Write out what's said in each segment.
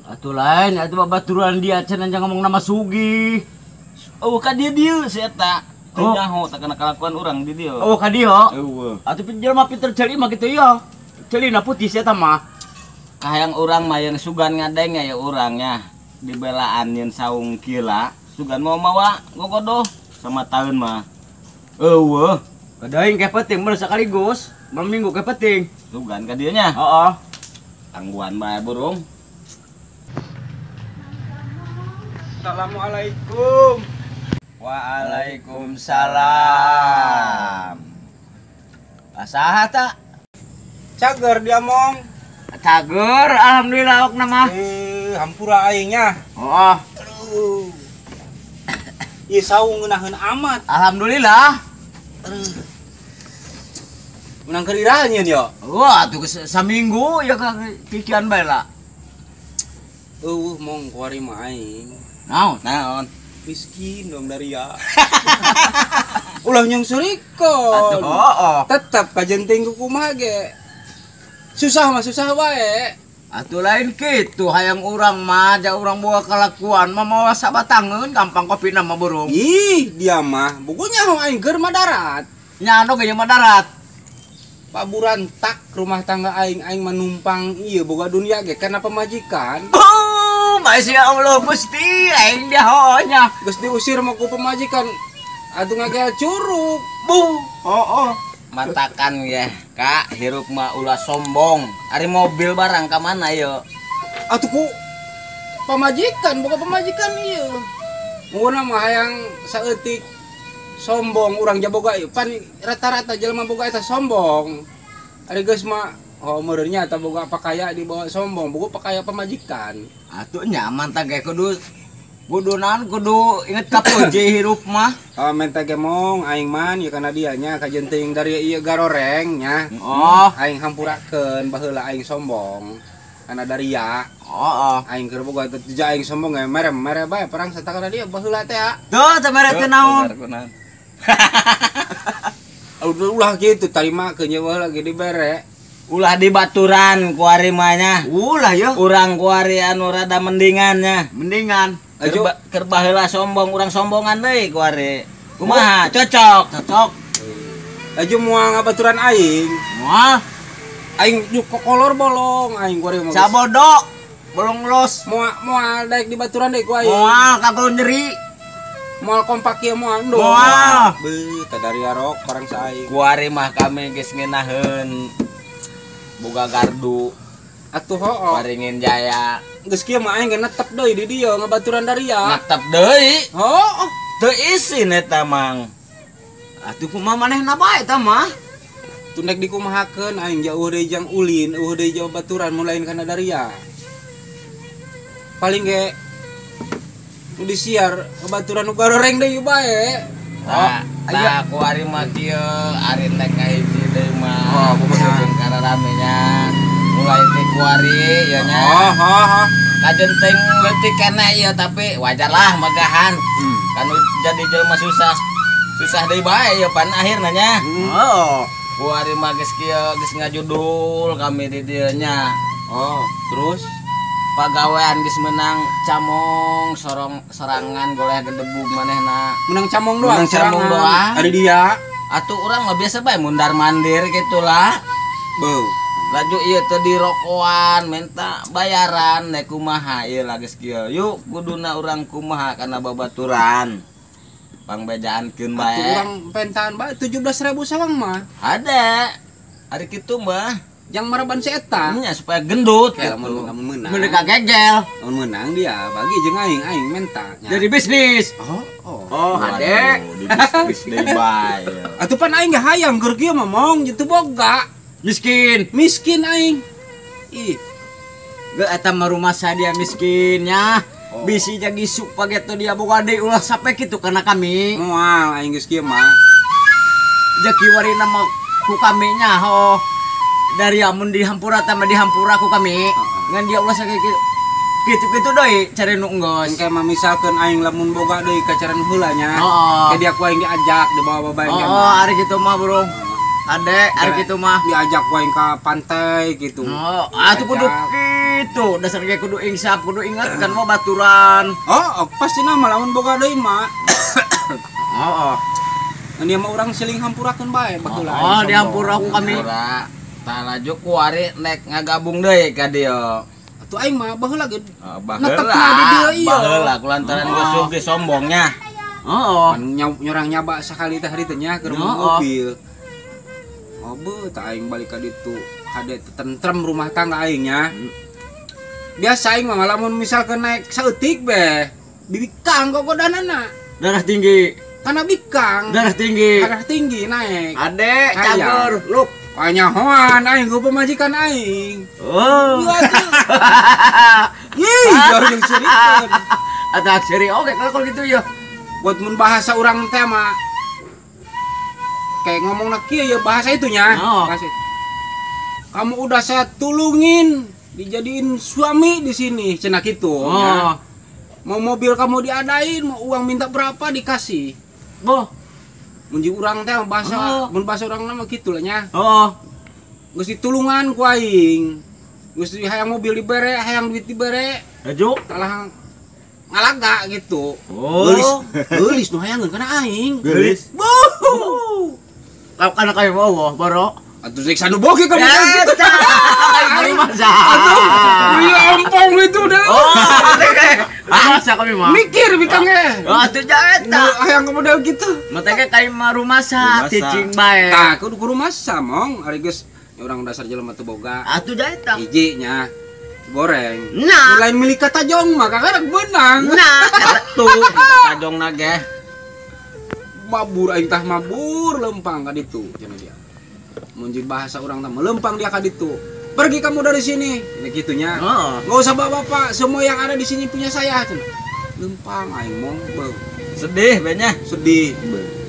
Atuh lain atuh babaturan dia cenah ngomong nama sugih. Oh ka dieu dieu si eta. Teu nyaho tak kana kalakuan urang di dieu. Oh ka dieu. Eueuh. Atuh jelema pinter ceuli mah kitu ieu. Ceulina putih si eta mah. Kahayang urang mah yang sugan ngadeng ya urangnya dibelaan nyeun saung kieu lah. Sugan mau mawa gogodoh sama taeun mah. Eueuh. Kadaing ke penting mun sekaligus, malam minggu ke penting. Sugan ka dieu nya. Heeh. Tangguhan bae burung. Assalamualaikum. Waalaikumsalam. Saha ta? Cager dia mong. Cager, alhamdulillah ok nama. Hampura aingnya. Oh. Aduh. Ieu saung ngeunaheun amat. Alhamdulillah. Menang keur iraha nyeun yo. Wah, atuh saminggu ya ka kikian bae lah. Eueuh mong kuari mah aing. Naon? Naon? Miskin dong dari ya. Ulah nyong surikon. Oh, oh. Tetap kajenting ku kumaha ge. Susah mah susah wae. Atuh lain kitu hayang urang mah ja urang boga kalakuan mah mawa sabatangeun gampang kopina mah burung. Ih, dia mah bukunya aing keur madarat. Nya anu ge madarat. Paburan tak rumah tangga aing aing menumpang ieu boga dunia ge kana pemajikan. Oh, masya Allah Gusti aing dia honya. Geus diusir mah ku pemajikan. Atuh ngagel curug. Bu. Oh, oh. Matakan ya, Kak, hirup mah ulah sombong. Ari mobil barang ka mana yo? Atuh ku pamajikan, boga pamajikan ieu. Munguna mah hayang saeutik sombong urang jaboga ieu. Pan rata-rata jelema boga eta sombong. Ari geus mah oh meureunnya eta boga pakaya dibawa sombong, boga pakaya pamajikan. Atuh nyaman tah ge kudu kudu naon kudu inget ka puji hirup mah. Oh menta ge mong aing man ieu kana dia nya kajenting dari ieu garoreng nya. Oh, aing hampurakeun baheula aing sombong kana daria. Oh, oh. Aing keur boga teu aing sombong ge mere-mere bae perang sata kana dia baheula teh. Tuh teh mere teh naon? Ulah kitu tarimakeun ye baheula ge dibere. Ulah dibaturan kuari mah nya. Ulah ya. Urang kuari anu rada mendingan nya. Mendingan. Keur baheula sombong urang sombongan deui kuari. Kumaha? Cocok. Cocok. Aju moal ngabaturan aing. Moal. Aing juk kokolor bolong aing kuari mah. Sabodo. Bolong los. Moal moal daek dibaturan deui ku aing. Moal kagol nyeri. Moal kompak ieu moal ndung. Moal. Beuh tadari arok parang sa aing. Kuari mah kami geus ngeunaheun boga gardu. Atuh hooh. Waringin Jaya. Geus kieu mah aing ge netep deui di dieu ngabaturan daria. Netep deui. Hooh. Teu isin eta mang. Atuh kumaha manehna bae eta mah. Tundek dikumahakeun aing jauh deui jang ulin, eueuh deui jauh baturan mun lain kana daria. Paling ge nu disiar ngabaturan nu garoreng deui bae. Tah, tah kuari mah kieu ari nek kahiji deui mah. Oh, kumaha jeung kararame nya. Mulai ti kuari ieu nya. Oh, oh, oh. Kajenteng leutik keneh ieu tapi wajarlah megahan. Kan jadi jelema susah. Susah deui bae ieu pan akhirna nya. Oh. Kuari mah geus kieu geus ngajudul kami di dieu nya. Oh, terus pagawean geus menang camong sorong serangan goleh gedebug manehna. Menang camong doang, menang camong doang. Ada dia. Atuh urang mah biasa bae mundar mandir gitulah. Beuh. Laju ieu teh dirokoan minta bayaran nek kumaha ieu lah geus kieu. Yuk kuduna urang kumaha kana babaturan. Pangbejaankeun bae. Atuh urang pentaan bae 17.000 sawang mah. Ada. Ari kitu mah. Yang maraban si eta nya supaya gendut gitu. Lamun menang. Mun kagegel. Lamun menang dia bagi jeung aing, aing menta nya. Jadi bisnis. Oh, oh. Oh, hade. Di bisnis deui bae. Atuh pan aing ge hayang keur kieu mah mong jitu boga. Miskin. Miskin aing. Ih. Ge eta mah rumah sadia miskinnya. Oh. Bisi jadi supageto dia boga deui ulah sampe kitu kana kami. Moal aing geus kieu mah. Jaki warina mah ku kami nya ho. Dari amun dihampura tambah dihampura ku kami. Ngan dia ulah sakit kitu-kitu deui cari nu enggeus. Engke mah misalkeun aing lamun boga deui kacaran heula nya. Heeh. Ke dia ku aing diajak dibawa bae engke. Oh, ari kitu mah bro. Ade, ari kitu mah diajak ku aing ka pantai gitu. Oh, atuh kudu Gitu, dasar ge kudu insaf, kudu ingatkan mau baturan. Oh, pasti nama lamun boga deui mah. Heeh. Ngan ieu mah urang siling hampurakeun bae baheula. Oh, dihampura ku kami. Hampura. Tah laju kuari nek ngagabung deui ka dieu. Atuh aing mah baheula ge. Baheula. Netepna di dieu ieu. Baheula kulantaran geus sugih sombongnya. Heeh. Pan nyorang nyaba sakali teh hari teh nya keur mobil. Oh beuh, tah aing balik ka ditu. Kade tentrem rumah tangga aing nya. Biasa aing mah lamun misalkan naik saeutik be, bibikang gogodanana. Darah tinggi. Kana bikang. Darah tinggi. Darah tinggi naik. Ade cager lup. Kanyahoan aing ku pamajikan aing. Oh. Ih, jauh jeung sirikeun. Atah siri oke kalau gitu ya. Buat mun bahasa urang teh mah kayak ngomongna kieu ya bahasa itunya. Oh. Bahasa itu. Kamu udah saya tulungin dijadiin suami di sini cenah kitu. Oh. Ya. Mau mobil kamu diadain, mau uang minta berapa dikasih. Boh. Mun ji urang teh bahasa, mun bahasa urang mah kitu lah nya. Heeh. Geus ditulungan ku aing. Geus hayang mobil dibere, hayang duit dibere. Laju kalah ngalaga gitu. Oh. Geulis, geulis nu hayangeun kana aing. Geulis. Boh. Kana kayak bawa boro. Atuh siksa nu bogi kamu gitu. Kayak masa. Atuh, iya ampong itu dah. Oh, masa kami mah. Mikir bikang ge. Oh, atuh ja eta. Hayang ke model gitu. Mata ge kayak mah rumasa cicing bae. Tah, kudu rumasa mong, ari geus urang dasar jelema teu boga. Atuh ja eta. Hiji nya goreng. Nah, lain milik katajong mah kakarak beunang. Nah, atuh katajongna ge. Mabur aing tah mabur lempang ka ditu cenah dia. Mun bahasa urang teh melempang dia ka ditu. Pergi kamu dari sini. Ini gitunya. Enggak usah bapak-bapak, semua yang ada di sini punya saya cenah. Lempang aing mong beuh. Sedih be nya. Sedih.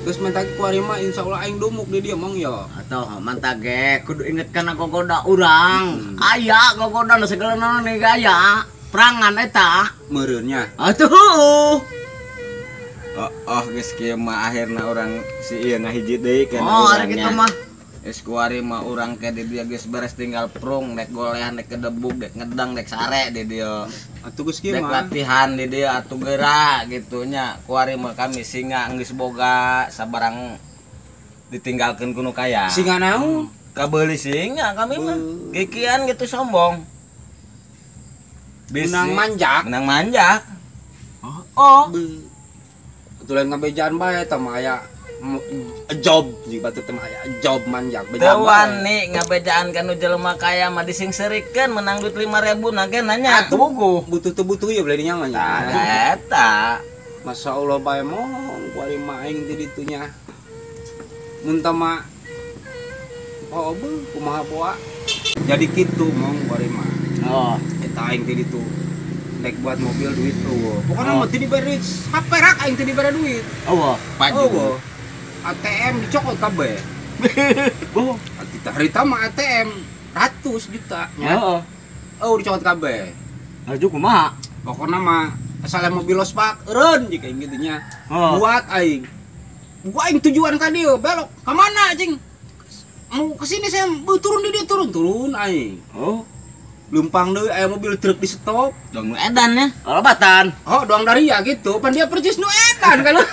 Terus minta ku ari mah insyaallah aing dumuk di dia mong ya. Atuh mantap ge kudu inget kana gogoda urang. Aya gogoda segala naon ge aya. Perangan eta meureun nya. Atuh. Oh, geus kieu mah akhirna urang si ieu ngahiji deui kana oh, urang kitu mah. Geus kuari mah urang ke di dieu geus beres tinggal prung nek golehan nek kedebug nek ngedang nek sare di dieu. Atuh geus kieu mah. Nek latihan di dieu atuh geura gitu nya. Kuari mah kami singa geus boga sabarang ditinggalkeun ku nu kaya. Singa naon? Kabeuli singa kami mah. Kikian gitu sombong. Menang manjak. Menang manjak. Oh. Atuh lain ngabejaan bae eta mah aya job jeung batur teh mah aya job manjak bejaan. Teu wani ngabejaan ka nu jelema kaya mah disingserikeun menang duit 5000 na ge nanya. Atuh butuh teu butuh ieu beli nya mah nya. Tah eta. Masyaallah bae mong kuari mah aing di ditu nya. Mun teh mah oh beuh kumaha boa. Jadi kitu mong kuari mah. Oh, eta aing di ditu. Nek buat mobil duit eueuh. Pokona mah teu dibere saperak aing teu dibere duit. Eueuh, eueuh. ATM dicokot kabeh. Oh, harita mah ATM ratus juta nya. Heeh. Oh, dicokot kabeh. Laju kumaha? Pokona mah asal mobil los pak eureun jeung kayak gitu nya. Buat aing. Gua aing tujuan ka dieu belok ka mana cing? Mau ke sini saya turun di dia turun aing. Oh. Lempang deui aya mobil truk di stop. Dong nu edan nya. Kalebatan. Oh, doang dari ya gitu. Pan dia percis nu edan kalau.